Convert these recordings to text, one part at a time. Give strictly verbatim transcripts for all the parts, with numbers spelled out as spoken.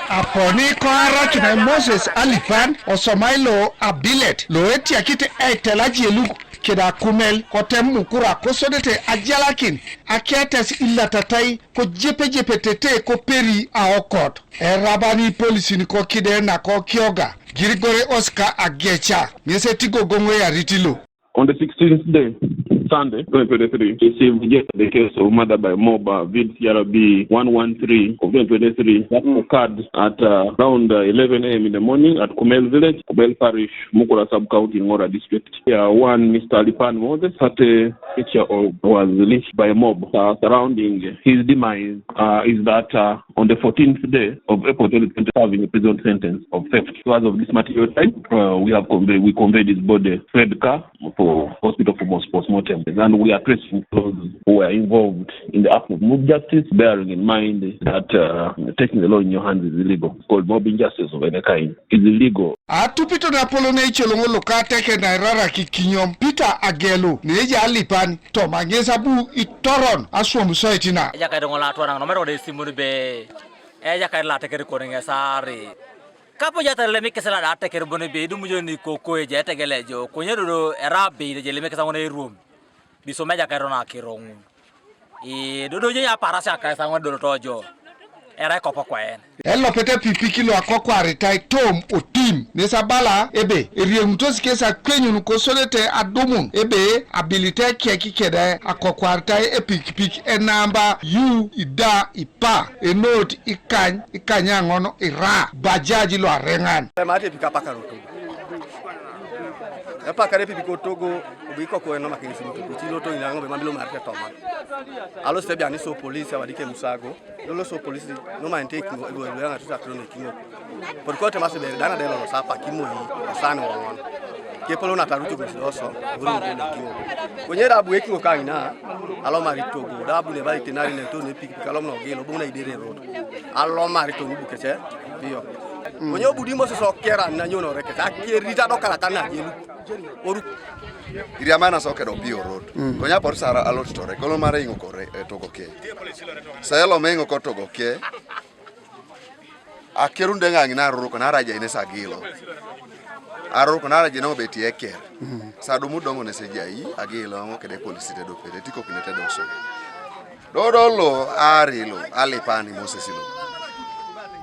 Aponi koarakina Moses Alipan osomai lo Abilet lo etiakit eitelaji eluk keda Kumel kotem Mukura kosodete ajalakin aketes ilatatai kojepejepetete koperi aokot. Erabani ipolisin kokide nako Kyoga, Girigore Oscar Agecha, ŋes etigogoŋ eyarit lo. On the sixteenth day, Sunday, twenty twenty-three, received yesterday case of murder by mob, uh, Vid C R B one one three of twenty twenty-three that occurred at, uh, around, uh, eleven a m in the morning at Kumel village, Kumel parish, Mukura sub-county, Ngora district. Yeah, one Mister Lipan Moses, thirty-eight year old, was lynched by a mob. Uh, surrounding his demise, uh, is that, uh, on the fourteenth day of April twenty twenty, serving a prison sentence of theft. So as of this material time, uh, we have conveyed, we conveyed his body, Fred Car, for hospital for post-, postmortem. And we are tracing those who were involved in the act of mob justice, bearing in mind that, uh, taking the law in your hands is illegal. It's called mob injustice of any kind is illegal. Atupito na polo ne icoloŋo loka teke na iraraki kinyom Peter Agelu ne eja alipan toma ŋes abu itoron aswam soitina. Ejakait ŋol atwanaŋ nomere kode esimun be ejakait latekeri koni ŋes aari. Kapo jatar lemi kesi lada ateker bon be idumu jo ni koko eja etegele jo konye dodo era be ide je lemi kesi aŋon eruom. Bisomejak eton akiro ŋun. Ii, dodo je aparasi akais aŋun doloto jo. Erai kopo kwaen. Elopet epikipik lo akokwaritai Tom Otim, nes abala ebe, erieŋutos kes akwenyun kosodete adumun ebe, abilite kek kede akokwaritai epikipik enamba U ida ipa, enot ikany, ikanyaŋon ira, bajaji lo areŋan. Emate epikipik apakaroto. Epakare epikipik otogo, obi koko eno makeŋesi mutu, kuchilo to inaŋo be mambilo marte toma. Alo sebi ani so polisi awadike musago, dolo so polisi, no ma ente kiŋo, ego, ego, ŋatu sa tro ne kiŋo. Por kote mase be, dana de lo sa pa kimo yi, sa ne wongon. Ke polo na tarutu kusi oso, guru ne kiŋo. Konye da bu ekiŋo kaŋina, alo mari togo, da bu ne ba itenari ne to ne pikipik, alo mno gelo, bu na idere road. Alo mari to ni bukese, biyo. Konye obudi Moses okera na nyono reketa, akeri ta dokara ta na jelu. Oru. Iriamana so kedo Bio Road. Konye apor sara alot tore, kolo mare ingo kore, e, togo ke. Sa elo me ingo ko togo ke. Akerunde ŋaŋ na ruru kona raja ine sa gilo. Aruru kona raja ine obeti eker. Sa dumu dongo ne se jai, agilo ngo kede polisi te do pede, tiko kine te do so. Dodo lo, ari lo, alipani Moses lo.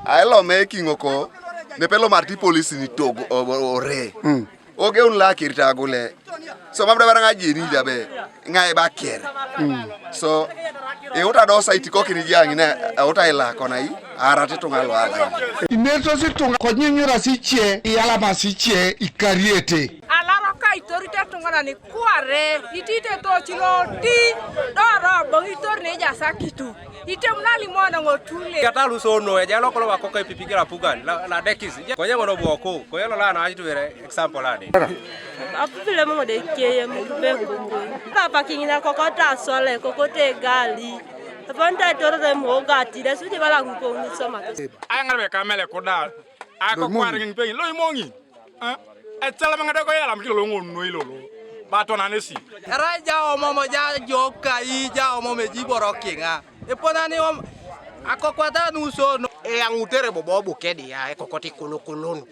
Aelo me kingo ko, ne pelo marti polisi ni togo, o, o, ore. Ogeun la kirita gule. So mam da baranga jini jabe. Ngai ba ker. So, e uta do sa itiko kini jang ne, e uta ila kona i, arate tunga lo ala. Inerto si tunga, konyunyura si chie, iyalama si chie, ikariete. Alaro ka itorite tunga na ni kuare, itite to chilo ti, doro bo itor ne jasa kitu. Item na limo na ngotule. Kata luso no, e jalo kolo wako ka ipipikira pugan, la, la dekis. Konye mono bwoko, konye lo lana ajitu ere example ade. Apupile mo de keye mo be koko. Papa kingina koko ta sole, koko te gali. Papa nta toro de mo gati, de suje bala ko ni soma. Angar be kamele koda. Ako kwar ngin pe lo imongi. Eh? Echala mangade ko yala mkilo lo ngo no ilolo. Ba to na nesi. Era ja omo mo ja joka i ja omo me jiboro kinga. Eponani om akokwata nuso no. E aŋutere bobo bukedi ya ekokoti kolokolonu.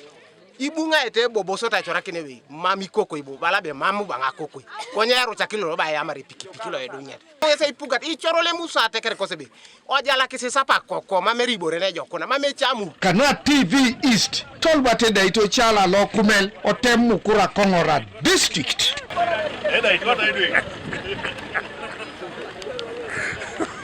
Ibuŋa ete bobo sota icorakin ewe mam ikoko ibo bala be mam baŋa kokoi. Konye erucakilo lo ba eyamar epikipiki lo edunyet. Ese ipugat icorole musa ateker kosebe. Ojalakis isapa koko mam eribore nejokuna mam ecamu. Kana T V East, tolbate daito cala lo Kumel otem Mukura Koŋora District.